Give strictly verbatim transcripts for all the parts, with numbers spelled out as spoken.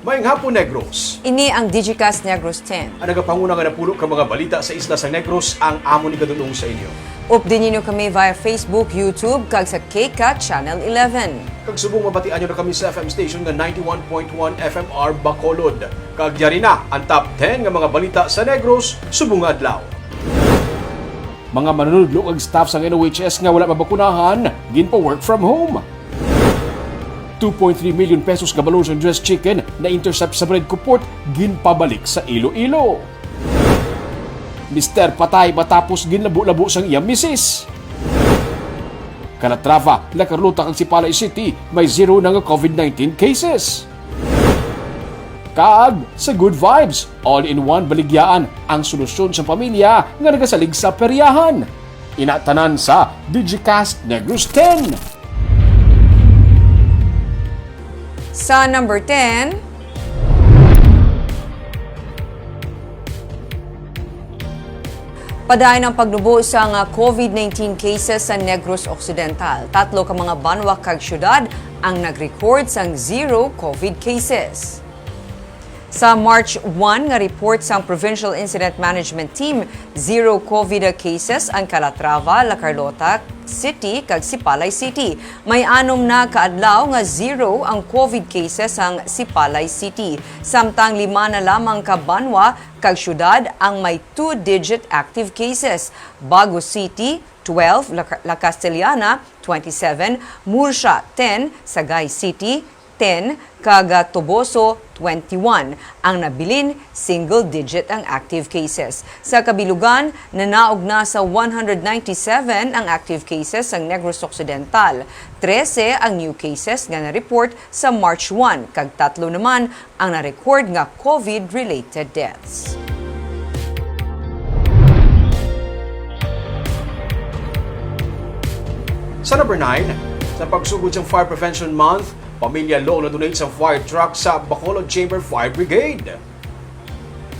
Maayong hapon, Negros. Ini ang Digicast Negros ten. Ang nagapanguna nga napulo ka mga balita sa isla sa Negros ang amon igadul-ong sa inyo. Updi ninyo kami via Facebook, YouTube, kag sa K CAT Channel eleven. Kag subong mabatian nyo na kami sa F M station nga ninety-one point one F M R Bacolod. Kag yari na ang top ten nga mga balita sa Negros subong nga adlaw. Mga manunudlo kag staff sang N O H S nga wala mabakunahan, ginpa-work from home. Two point three million pesos nga balor sang dressed chicken na-intercept sa Bread Co Port, ginpabalik sa Iloilo. Mister patay matapos ginlabo-labo sang iya misis. Calatrava, La Carlota kag Sipalay City may zero na nga COVID nineteen cases. Kag sa Good Vibes, all-in-one baligyaan ang solusyon sa pamilya nga nagasalig sa peryahan. Ina tanan sa Digicast Negros ten. Sa number ten, padayon ang pagnubo sang COVID nineteen cases sa Negros Occidental. Tatlo ka mga banwa kag syudad ang nag-record sang zero COVID cases. Sa March one nga report sang Provincial Incident Management Team, zero COVID cases ang Calatrava, La Carlota City, kag Sipalay City. May anom na ka adlaw nga zero ang COVID cases sang Sipalay City. Samtang lima na lamang ka banwa kag syudad ang may two-digit active cases: Bago City, twelve; La, La Castellana, twenty-seven; Murcia, ten; Sagay City, ten; kag, ah, Toboso, twenty-one. Ang nabilin, single digit ang active cases. Sa kabilugan, nanaog na sa one hundred ninety-seven ang active cases sang Negros Occidental. Trese ang new cases nga na-report sa March one, kag tatlo naman ang na-record nga COVID-related deaths. Sa number nine, sa pagsugod sang Fire Prevention Month, Pamilya Law na-donate sang fire truck sa Bacolod Chamber Fire Brigade.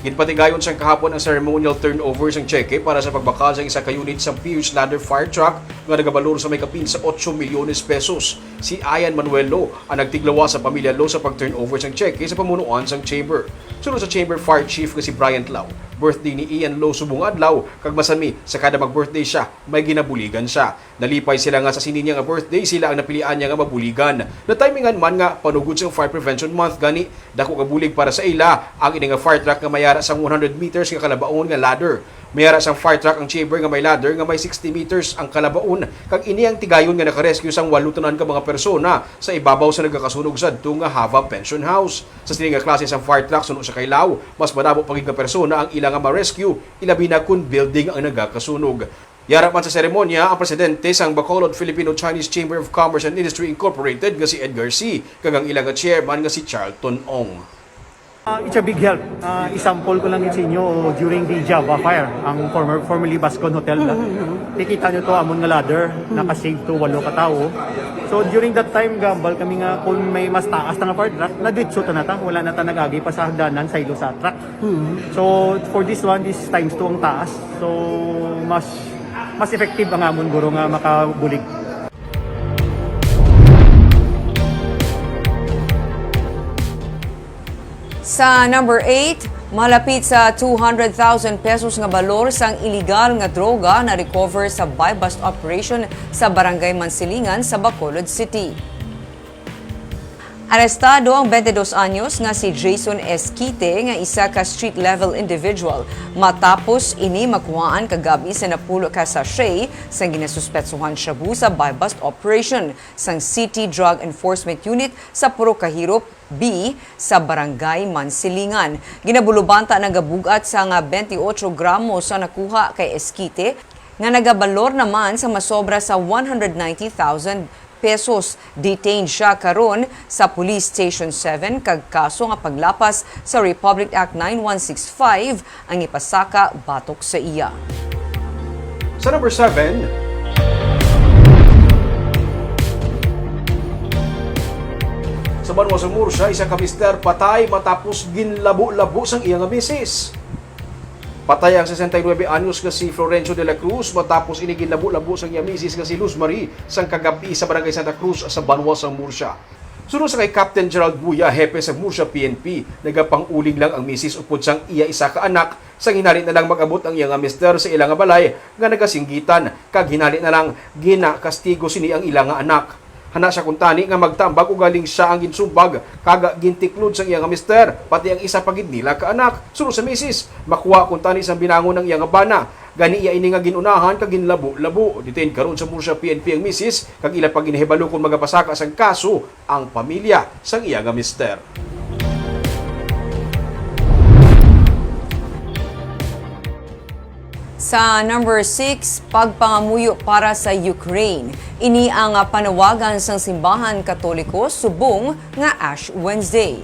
Ginpatigayon sang kahapon ang ceremonial turnover sang tseke para sa pagbakal sang isa ka unit sang Pierce Lander fire truck nga nagabalor sa may kapin sa ocho milyones pesos. Si Ian Manuel Law ang nagtiglawas sa Pamilya Law sa pag-turnover sang tseke sa pamunuan sang chamber. Suno sa chamber fire chief nga si Bryant Law, birthday ni Ian Law subong adlaw, kag masami sa kada mag-birthday siya, may ginabuligan siya. Nalipay sila nga sa sini niya nga birthday, sila ang napilian niya nga mabuligan. Natimingan man nga panugod sang Fire Prevention Month, gani dako nga bulig para sa ila ang ini nga fire truck nga may ara sang one hundred meters nga kalabaon nga ladder. May ara sang fire truck ang chamber nga may ladder nga may sixty meters ang kalabaon, kag ini ang tigayon nga nakarescue sang walo tanan ka mga persona sa ibabaw sa nagakasunog sadto nga Hava Pension House. Sa sini nga klase sang fire truck, suno sa kailaw, mas madamo pa gid nga persona ang ila nga ma-rescue, ilabi na kon building ang nagakasunog. Yara man sa seremonya ang presidente sang Bacolod Filipino-Chinese Chamber of Commerce and Industry Incorporated nga si Edgar Sy, kag ang ila nga chairman nga si Charlton Ong. Ah, it's a big help. Ah, i-sample ko lang sa inyo, during the Java fire, ang former, formerly Bascon Hotel na. Mm-hmm. Kikita nyo to, amon nga ladder, mm, naka-save to walo ka tawo. So, during that time, gambal kami nga kung may mas taas na nga fire truck, naditso ta na ta. Wala na ta nag-agi pa sa hagdanan, saylo sa truck. Mm-hmm. So, for this one, this times two ang taas. So, mas, mas effective ang amon guro nga makabulig. Sa number eight, malapit sa two hundred thousand pesos nga balor sang iligal nga droga na-recover sa buy-bust operation sa Barangay Mansilingan sa Bacolod City. Arestado ang twenty-dos anyos nga si Jason Esquite nga isa ka street-level individual matapos ini makuhaan kagab-i sa napulo ka sachet sang ginasuspetsuhan shabu sa buy-bust operation sang City Drug Enforcement Unit sa Purok Kahirop B sa Barangay Mansilingan. Ginabulubanta nagabug-at sang twenty-eight gramos ang nakuha kay Esquite, nga nagabalor naman sa masobra sa one hundred ninety thousand pesos. Detained siya karon sa Police Station seven kag kaso nga paglapas sa Republic Act nine one six five ang ipasaka batok sa iya. Sa number seven, sa banwa sa Murcia, isa ka mister patay matapos ginlabo-labo sang iya nga misis. Patay ang sesenta y nuebe anyos nga si Florencio de la Cruz matapos ini ginlabo-labo sang iya misis nga si Luz Marie sang kagab-i sa Barangay Santa Cruz sa banwa sang Murcia. Suno sa kay Captain Gerald Buya, hepe sa Murcia P N P, nagapang-uling lang ang misis upod sang iya isa ka anak, sang hinali na lang mag-abot ang iya nga mister sa ila nga balay nga nagasinggitan, kag hinali na lang ginakastigo sini ang ila nga anak. Hana siya kuntani nga magtambag ugaling siya ang ginsumbag kag gintiklod sang iya nga mister, pati ang isa pa gid nila ka anak. Suno sa misis, makuha kuntani sang binangon ang iya nga bana. Gani iya ini nga gin-unahan kag ginlabo-labo. Detained karon sa Murcia P N P ang misis, kag ila pa ginahibalo kon magapasaka sang kaso ang pamilya sang iya nga mister. Sa number six, pagpangamuyo para sa Ukraine. Ini ang, ah, panawagan sang simbahan Katoliko subong nga Ash Wednesday.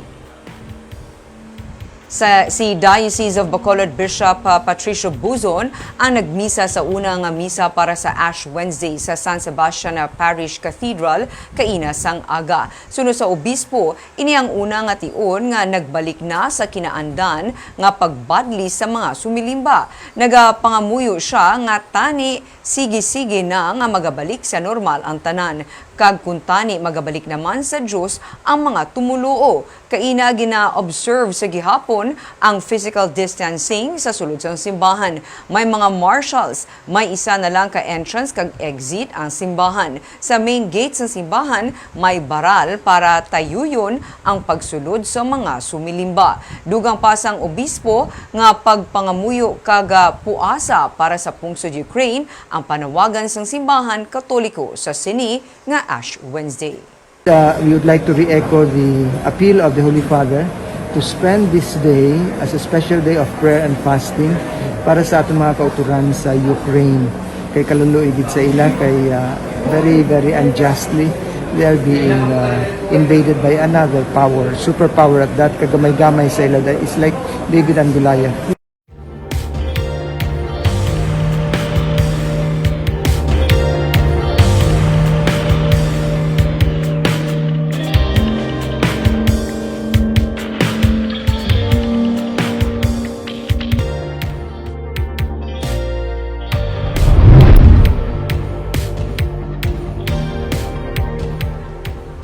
Sa, si Diocese of Bacolod Bishop, ah, Patricio Buzon ang nagmisa sa una nga misa para sa Ash Wednesday sa San Sebastian, ah, Parish Cathedral kaina sang aga. Suno sa obispo, ini ang una nga tion nga nagbalik na sa kinaandan nga pagbadli sa mga sumilimba. Nagapangamuyo sia nga tani sige-sige na nga magabalik sa normal ang tanan, kag kuntani magabalik naman sa Dios ang mga tumoluo. Kaina gina-observe sa gihapon ang physical distancing sa sulod sang simbahan. May mga marshals, may isa na lang ka entrance kag exit ang simbahan. Sa main gate sang simbahan, may baral para tayuyon ang pagsulod sa mga sumilimba. Dugang pa sang obispo nga pagpangamuyo kag, ah, puasa para sa pungsod Ukraine ang panawagan sang simbahan Katoliko sa sini nga Ash Wednesday. Uh, we would like to re-echo the appeal of the Holy Father to spend this day as a special day of prayer and fasting para sa aton mga kauturan sa Ukraine. Kay kaluloy gid sa ila kay, uh, very, very unjustly they are being, uh, invaded by another power, superpower at that, kagamay-gamay sa ila. That is like David and Goliath.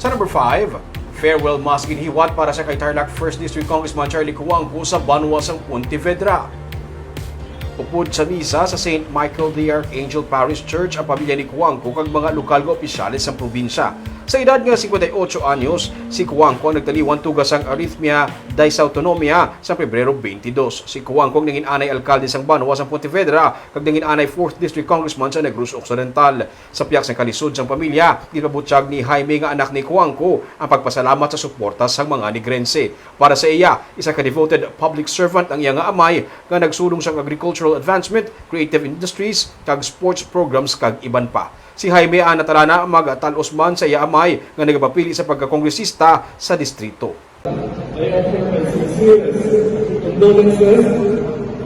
Sa number five, farewell mass ginhiwat para sa kay Tarlac First District Congressman Charlie Cuangco sa banwa sang Pontevedra. Upod sa misa sa Saint Michael the Archangel Parish Church ang pamilya ni Cuangco kag mga lokal nga opisyales sang probinsya. Sa edad nga singkwenta y ocho anyos, si Cuangco ang nagtaliwan tuga sang arrhythmia dysautonomia sa Pebrero twenty-dos. Si Cuangco ang nangin-anay alkalde sang banwa sang Pontevedra kag nangin-anay fourth District Congressman sa Negros Occidental. Sa pihak sang kalisod sang pamilya, ginpabutyag ni Jaime nga anak ni Cuangco ang pagpasalamat sa suporta sang mga Negrense. Para sa iya, isa ka devoted public servant ang iya nga amay nga nagsulong sang agricultural advancement, creative industries, kag sports programs, kag iban pa. Si Jaime ana tala na magtal-os man sa iya amay nga nagapapili sa pagkakongresista sa distrito. I offer my sincerest condolences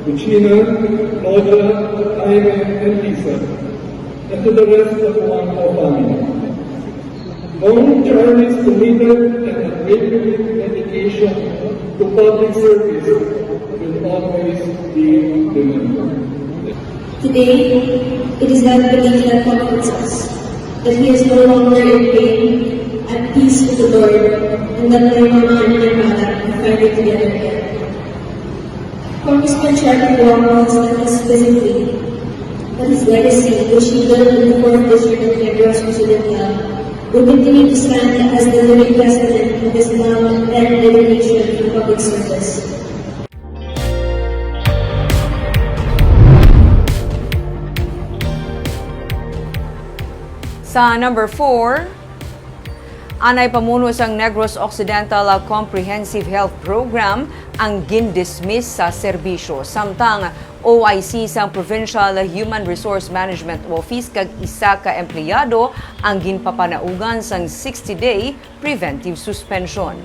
to Gina, Claudia, Jaime, and Lisa, and to the rest of the Cuangco family. Kong Charlie's committed and unwavering dedication to public service will always be remembered. Today, it is that belief that comforts us, that he is no longer in pain, at peace with the Lord, and that my mama and my father are finally together again. Congressman Charlie Cuangco has left us physically, but his legacy, which he built in the fourth District of Negros Occidental, will continue to stand as the living testament of his love and dedication to public service. Sa number four, anay pamuno sang Negros Occidental Comprehensive Health Program ang gindismiss sa serbisyo, samtang O I C sang Provincial Human Resource Management Office kag isa ka empleyado ang ginpapanaugan sang sixty-day preventive suspension.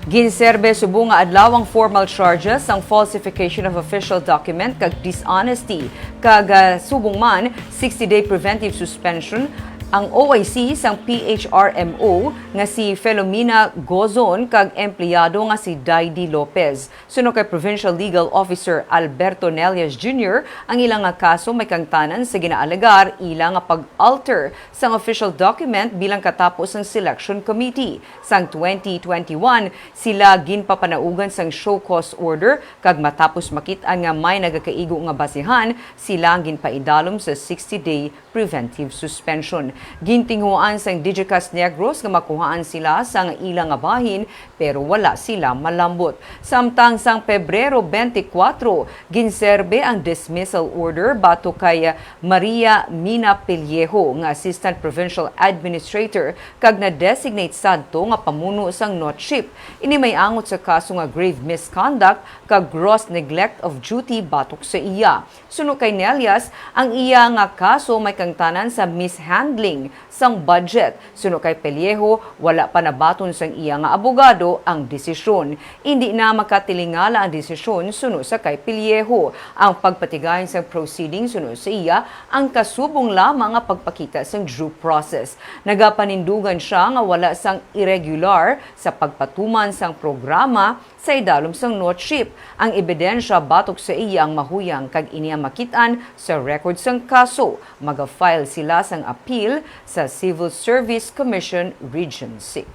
Ginserbe subong nga adlaw ang formal charges sang falsification of official document kag dishonesty, kag, ah, subong man sixty-day preventive suspension ang O I C sang P H R M O nga si Filomena Gozon kag empleyado nga si Daidy Lopez. Suno kay Provincial Legal Officer Alberto Nelias Junior, ang ila nga kaso may kangtanan sa ginaalegar ila nga pag-alter sang official document bilang katapo sang selection committee. Sang twenty twenty-one, sila ginpapanaugan sang show cause order, kag matapos makit-an nga may nagakaigo nga basihan, sila ang ginpaidalom sa sixty-day preventive suspension. Gintinguhaan sang Digicast Negros nga makuhaan sila sang ila nga bahin, pero wala sila malambot. Samtang sang Pebrero twenty-four, ginserbe ang dismissal order batok kay Maria Mina Pellejo nga Assistant Provincial Administrator kag na-designate sadto nga pamuno sang NOTCHIP. Ini may angot sa kaso nga grave misconduct kag gross neglect of duty batok sa iya. Suno kay Nelias, ang iya nga kaso may kangtanan sa mishandling sang budget. Suno kay Pellejo, wala pa nabaton sang iya nga abogado ang desisyon. Indi na makatilingala ang desisyon suno sa kay Pellejo. Ang pagpatigayon sang proceeding suno sa iya ang kasubong lamang nga pagpakita sang due process. Nagapanindugan sia nga wala sang irregular sa pagpatuman sang programa sa idalom sang NOTCHIP. Ang ebidensya batok sa iya ang mahuyang kag ini ang makit-an sa record sang kaso. Maga-file sila sang appeal sa Civil Service Commission Region six.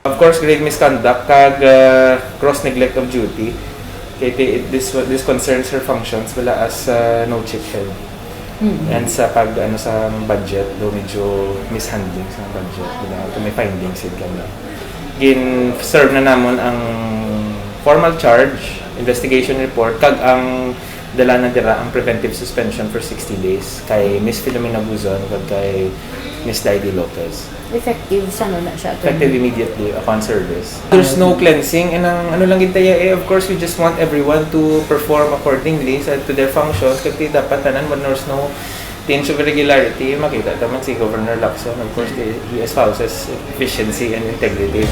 Of course, grave misconduct kag, uh, gross neglect of duty. Kay ti-, this, this concerns her functions bala as, uh, NOTCHIP head. Mm. And sa pag, ano, sa budget, do medyo mishandling sa budget, bala, may findings yun kami. Gin-serve na namon ang formal charge, investigation report, kag ang dala na dira ang preventive suspension for sixty days kay Miss Filomena Guzon kag kay Miss Daidy Lopez. Effective sa ano na siya, attorney? Effective immediately upon service. There's no cleansing, and ang ano lang gid tayo eh, of course, we just want everyone to perform accordingly sa, to their functions, kag dapat tanan, when there's no tinge of irregularity, makita ta man si Governor Lacson, of course, he, he espouses efficiency and integrity.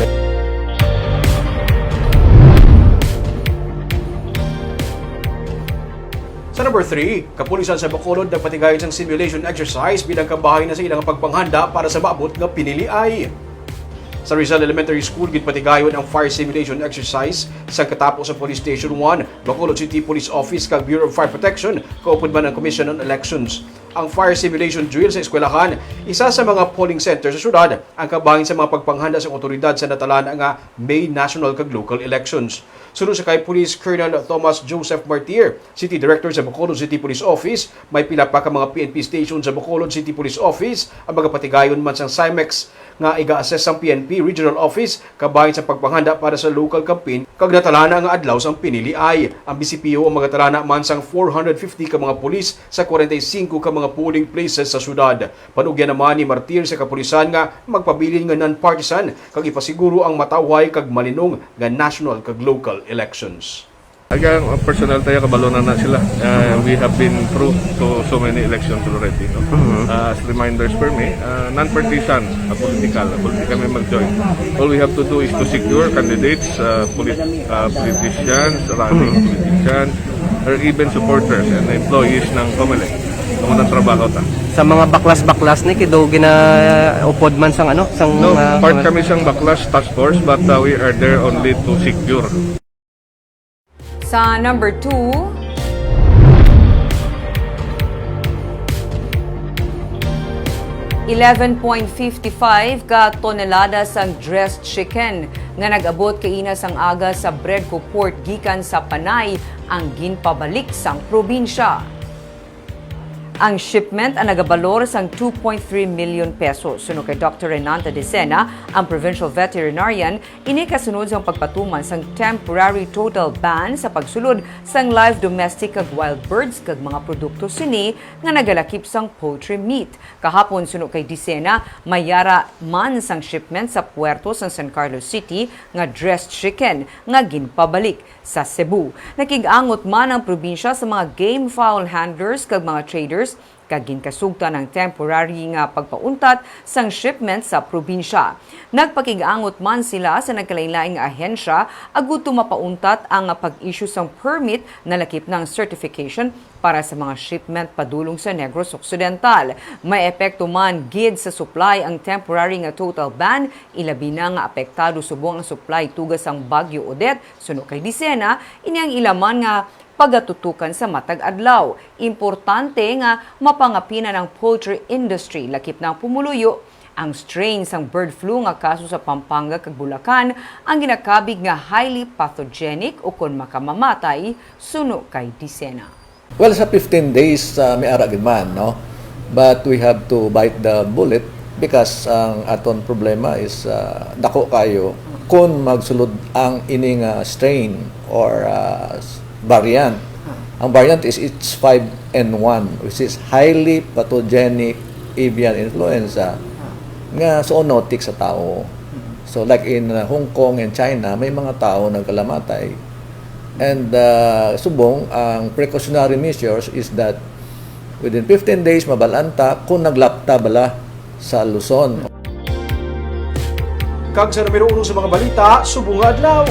Sa number three, kapulisan sa Bacolod nagpatigayon sang simulation exercise bilang kabahin na sa ilang pagpanghanda para sa maabot nga piniliay. Sa Rizal Elementary School, ginpatigayon ang fire simulation exercise sa katapo sa Police Station one, Bacolod City Police Office kag Bureau of Fire Protection, kaupod man ang Commission on Elections. Ang fire simulation drill sa eskwelahan, isa sa mga polling center sa syudad, ang kabahin sa mga pagpanghanda sang otoridad sa natalana nga May national kag local elections. Suno sa kay Police Colonel Thomas Joseph Martir, City Director sa Bacolod City Police Office, may pila pa ka mga P N P station sa Bacolod City Police Office ang magapatigayon man sang CIMEX nga iga-assess sang P N P Regional Office kabahin sa pagpanghanda para sa local campaign kag natalana nga adlaw sang piniliay. Ang B C P O ang magatalana man sang four hundred fifty ka mga pulis sa forty-five ka mga polling places sa syudad. Panugyan naman ni Martir sa kapulisan nga magpabilin nga non-partisan kag ipasiguro ang matawhay kag malinong nga national kag local elections. Ang personnel tayo, kabalo na na sila. Uh, we have been through to so many elections already, no? Mhm. Uh, as reminders for me, uh, non-partisan, uh, political, uh, political may mag-join. All we have to do is to secure candidates, uh, polit-, uh, politicians, running Mhm. politicians, or even supporters and employees ng Comelec. Ang unang trabaho ta. Sa mga baklas-baklas ni, kido ginaupod man sang ano, sang, No, ah, part mga kami sang baklas task force, but, uh, we are there only to secure. Sa number two, eleven point fifty-five ka tonelada sang dressed chicken nga nag-abot kaina sang aga sa Bredco Port gikan sa Panay ang ginpabalik sang probinsya. Ang shipment ang nagabalor sang two point three million pesos. Suno kay Doktor Renanta Dicena, ang provincial veterinarian, ini kasunod sang pagpatuman sang temporary total ban sa pagsulod sang live domestic kag wild birds kag mga produkto sini nga nagalakip sang poultry meat. Kahapon, suno kay Dicena, may yara man sang shipment sa puerto sang San Carlos City nga dressed chicken nga ginpabalik sa Cebu. Nakig-angot man ang probinsya sa mga game fowl handlers kag mga traders, kag ginkasugtan ang temporary nga pagpauntat sang shipment sa probinsya. Nagpakig-angot man sila sa nagkalainlaing nga ahensya agud to mapauntat ang pag-issue sang permit, nalakip na ang certification Para sa mga shipment padulong sa Negros Occidental, may epekto man gid sa supply ang temporary nga total ban, ilabi na nga apektado subong ang supply tuga sang Bagyo Odette. Suno kay Dicena, ini ang ilaman nga pagatutukan sa matag adlaw. Importante nga mapangapinan ang poultry industry, lakip na ang pumuluyo. Ang strain sang bird flu nga kaso sa Pampanga kag Bulacan ang ginakabig nga highly pathogenic ukon makamamatay, suno kay Dicena. Well, sa fifteen days, ah, may ara gid man, no? But we have to bite the bullet because ang aton problema is, ah, dako kayo kung magsulod ang ining, ah, strain or, ah, s-, variant. Ang variant is H five N one, which is highly pathogenic avian influenza nga zoonotic sa tao. So, like in, uh, Hong Kong and China, may mga tao nagkalamatay. And, uh, subong, ang precautionary measures is that within fifteen days, mabalaan ta kung naglapta bala sa Luzon. Kag sa numero uno sa mga balita subong nga adlaw.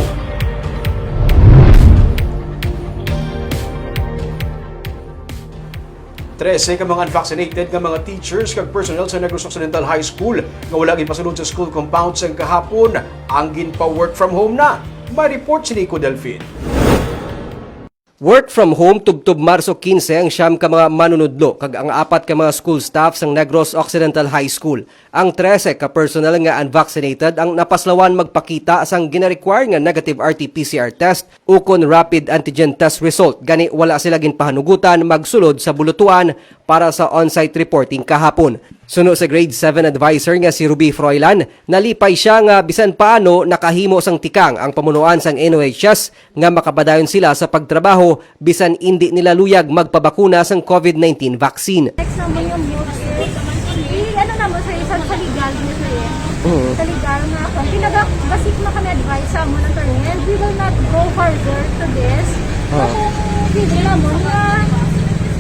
Trese ka mga unvaccinated nga mga teachers kag personnel sa Negros Occidental High School nga wala ginpasulod sa school compound sang kahapon ang ginpa-work from home na. May report si Nico Delfin. Work from home tubtob Marso quince ang siyam ka mga manunudlo kag ang apat ka mga school staff sang Negros Occidental High School. Ang trese ka personnel nga unvaccinated ang napaslawan magpakita sang gina-require nga negative R T P C R test ukon rapid antigen test result, gani wala sila ginpahanugutan magsulod sa bulutuan para sa on-site reporting kahapon. Suno sa grade seven adviser nga si Ruby Froilan, nalipay sia nga bisan paano nakahimo sang tikang ang pamunuan sang N O H S nga makapadayon sila sa pagtrabaho bisan indi nila luyag magpabakuna sang covid nineteen vaccine. Next naman yung news is, i-, ano naman sa isang sa legal, Miss Reyes? Mm. Sa legal nga ako, pinagabasik na kami advice sa amon attorney, and we will not go further to this. Ah. Kung hindi naman nga,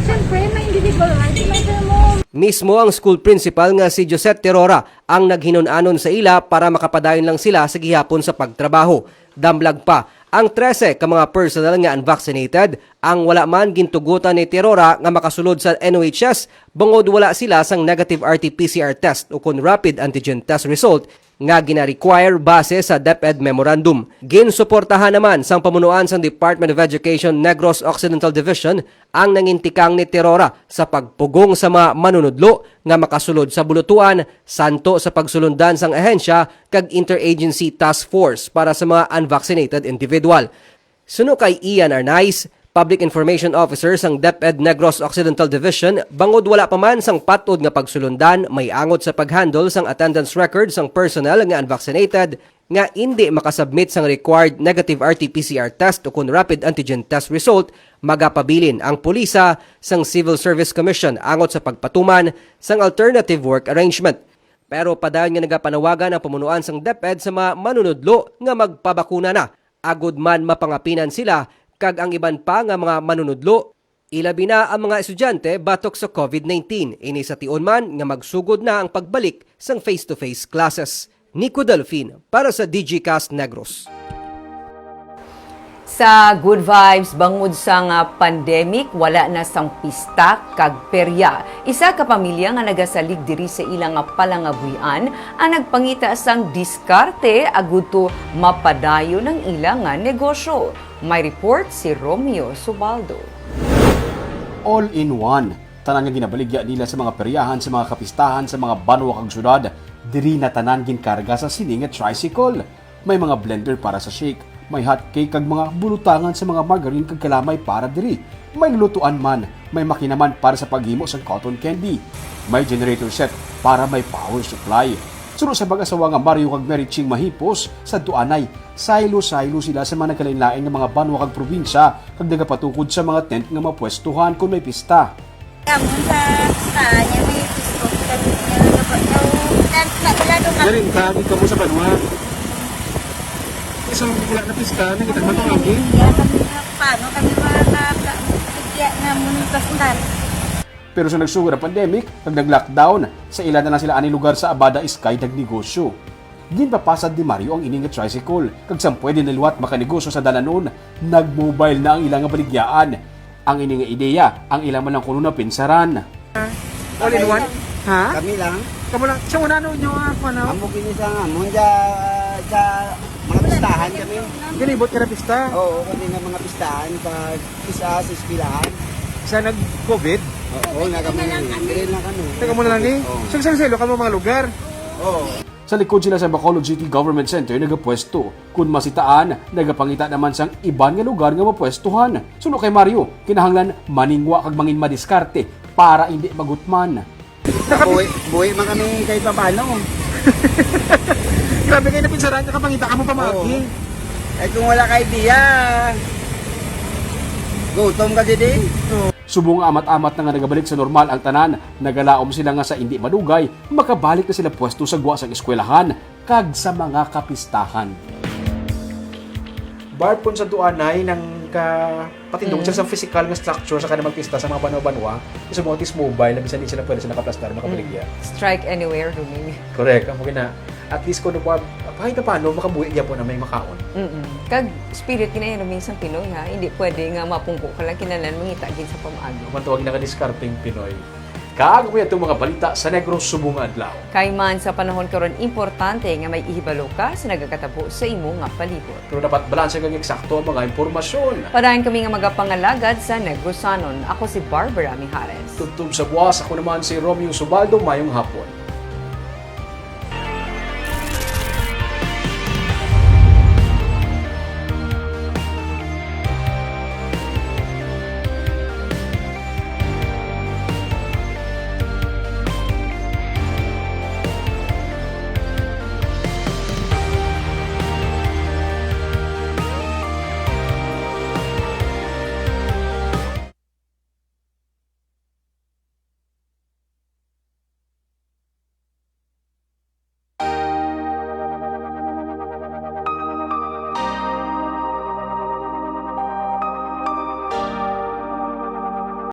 siyempre, may individual rights, may mo. Mismo ang school principal nga si Josette Terora ang naghinun-anon sa ila para makapadayon lang sila sa gihapon sa pagtrabaho. Damlag pa, ang trese ka mga personnel nga unvaccinated ang wala man gintugutan ni Terora nga makasulod sa N O H S bangod wala sila sang negative R T P C R test ukon rapid antigen test result nga gina-require base sa DepEd memorandum. Ginsuportahan naman sang pamunuan sang Department of Education Negros Occidental Division ang nangintikang ni Terora sa pagpugong sa mga manunudlo nga makasulod sa bulutuan, santo sa pagsulundan sang ahensya kag interagency task force para sa mga unvaccinated individual. Suno kay Ian Arnaiz, Public Information Officer sang DepEd Negros Occidental Division, bangod wala pa man sang patod nga pagsulundan may angot sa pag-handle sang attendance record sang personnel nga unvaccinated, nga indi makasubmit sang required negative R T P C R test ukon rapid antigen test result, magapabilin ang pulisa sang Civil Service Commission angot sa pagpatuman sang alternative work arrangement. Pero padayon nga nagapanawagan ang pamunuan sang DepEd sa mga manunudlo nga magpabakuna na, agud man mapangapinan sila kag ang iban pa nga mga manunudlo, ilabi na ang mga estudyante batok sa covid nineteen. Ini sa tion man nga magsugod na ang pagbalik sang face-to-face classes. Nico Delfin para sa Digicast Negros. Sa good vibes, bangod sang, ah, pandemic, wala na sang pista kag perya. Isa ka pamilya nga nagasalig diri sa ila nga palangabuy-an ang nagpangita sang diskarte agud to mapadayon ang ila nga negosyo. May report si Romeo Subaldo. All in one. Tanan nga ginabaligya nila sa mga peryahan, sa mga kapistahan, sa mga banwa kag syudad, diri na tanan ginkarga sa sini nga tricycle. May mga blender para sa shake, may hot cake kag mga bulutangan sa mga margarine kag kalamay para diri. May lutuan man, may makina man para sa paghimo sang cotton candy. May generator set para may power supply. Suno sa mag-asawa nga Mario kag Mary Ching Mahipos, sa Duanay, saylo-saylo sila sa mga nagkalain-lain nga mga banwa kag probinsya kag nagapatukod sa mga tent nga mapwestuhan kon may pista. Kamo sa pista niya, may pista kami niya, dapat daw, tent na ila do kami. Galing ka, di ka mo sa banwa. Isang wala na pista, nakita mo kami. Iya, kami na, paano kami makaka-, kaya nga mo ng pista? Pero sa nagsugod ang pandemic, kag nag-lockdown, sa ila na lang sila ani lugar sa Abada Sky nagnegosyo. Ginpapasad ni Mario ang ini nga tricycle, kag sang pwede na liwat makanegosyo sa dalanon, nag-mobile na ang ila nga baligyaan. Ang ini nga ideya, ang ila man lang kuno napinsaran. All in one? Ha? Kami lang. Kamo lang. Sa una, ano nyo, ah, kung ano? Amo kini sa nga, mo dya, sa mga pistahan kami. Galibot ka na pista? Oo, kami nga mga pistahan pag isa sa eskwelahan. Sa nag-covid? Oo, na kami. Dili na kami. Taga mo na lang ni? Oo. So, sa Silo, kamo mga lugar? Oo. Sa likod sila sa Bacolod City Government Center nagapwesto. Kun masitaan, nagapangita naman sang iban nga lugar nga mapwestuhan. Suno kay Mario, kinahanglan maningwa kag mangin madiskarte para indi magutman. Nakapi- Buhi, buhi man kami kay papano. Grabe kayo napinsaran, nakapangita ka mo pa, Maki. Oo. Ay, kung wala ka idea, gutom ka, didi. Subong nga amat-amat na nga nagabalik sa normal ang tanan, nagalaom sila nga sa indi madugay, makabalik na sila pwesto sa gwa sang eskwelahan kag sa mga kapistahan. Barb, kung sa tuanay nang ka-, patindog Mm. sa, sa physical nga structure sa kada magpista sa mga banwa-banwa, sa mga artist mobile, na bisan di sila pwede sa nakaplastar, makabaligya. Mm. Strike anywhere, Roming. Correct. Ang mga na, at least kung pa, kahit na paano, makabuhi gyapon na may makaon. Mm-mm. Kag spirit ginayon, Roming, sang Pinoy, ha? Hindi pwede nga mapungko ka lang, kinahanglan mangita gid sa pamaagi. Ang tawag na kadiskarteng Pinoy. Kag may atong mga balita sa Negros subong nga adlaw. Kay man sa panahon karon, importante nga may ihibalo ka sa nagakatabo sa imo nga palibot. Pero dapat balanse kag eksakto ang mga impormasyon. Padayon kami nga magapangalagad sa Negrosanon. Ako si Barbara Mijares. Tubtob sa buwas, ako naman si Romeo Subaldo. Mayong hapon.